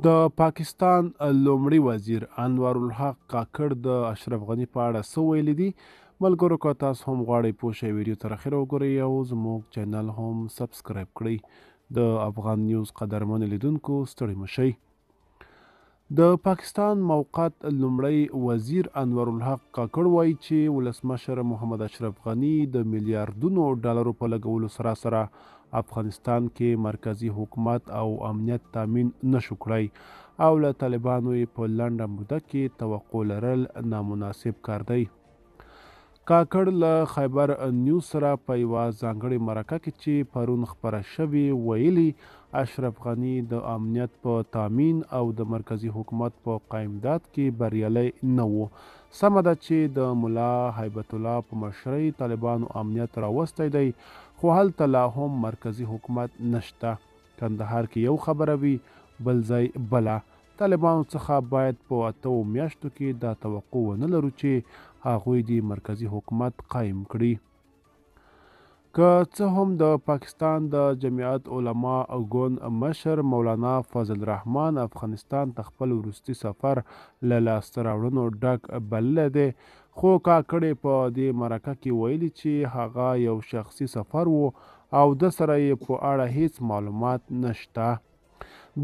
د پاکستان لومړي وزیر انوارالحق کاکړ د اشرف غني په اړه څه ویلي دي؟ ملګرو که تاسو هم غواړئ پوه شئ، ویډیو تر اخره وګورئ او زموږ چینل هم سبسکرایب کړئ. د افغان نیوز قدرمن لیدونکو، ستړي مه شئ. د پاکستان موقت لومړی وزیر انورالحق کاکړ وایي چې ولسمشر محمد اشرف غني د میلیاردونو ډالرو په لګولو سره سره افغانستان کې مرکزي حکومت او امنیت تامین نشو کړای او له طالبانو یې په لنډه موده کې توقع لرل نامناسب کار دی. کاکړ له خیبر نیوز سره په یوه ځانګړې مرکه کې چې پرون خپره شوې ویلي، اشرف غني د امنیت په تامین او د مرکزي حکومت په قایمداد کې بریالی نه و. سمه ده چې د ملا هیبت الله په مشرۍ طالبانو امنیت راوستی دی، خو هلته لا هم مرکزي حکومت نشته. کندهار کې یو خبره وي، بل ځای بله. طالبانو څخه باید په 8 میاشتو کې دا توقع ونه لرو چې هغوی دې مرکزي حکومت قایم کړي. که څه هم د پاکستان د جمعیت علما ګوند مشر مولانا فضل الرحمن افغانستان ته خپل وروستي سفر له لاسته راوړنو ډک بللی دی، خو کاکړ په دې مرکه کې ویلي چې هغه یو شخصي سفر و او ده سره یې په اړه هیڅ معلومات نشته.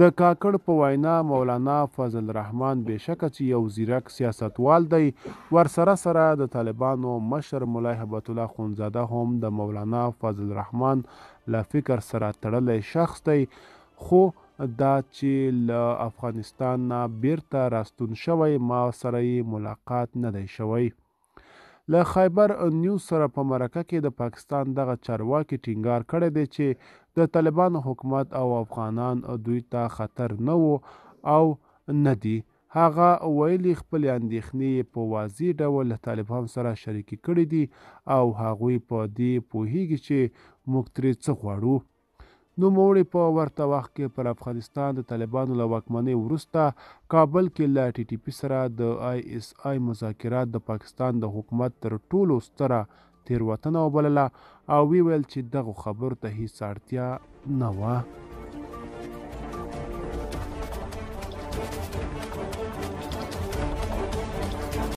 د کاکړ په وینا مولانا فضل الرحمن بېشکه چې یو ځیرک سیاستوال دی، ورسره سره د طالبانو مشر ملا هبت الله اخندزاده هم د مولانا فضل الرحمن له فکر سره تړلی شخص دی، خو دا چې له افغانستان نه بیرته راستون شوی ما سره یې ملاقات نه دی شوی. له خیبر نیوز سره په مرکه کې د پاکستان دغه چارواکي ټینګار کړی دی چې د طالبانو حکومت او افغانان دوی ته خطر نه وو او نه دي. هغه ویلي خپلې اندېښنې یې په واضح ډول له طالبانو سره شریکې کړې دي او هغوی په دې پوهیږي چې موږ ترې څه غواړو. نوموړي په ورته وخت کې پر افغانستان د طالبانو له واکمنۍ وروسته کابل کې له ټي ټي پي سره د آی اس آی مذاکرات د پاکستان د حکومت تر ټولو ستره تېروتنه وبلله او ویې ویل چې دغو خبرو ته هیڅ اړتیا نه وه.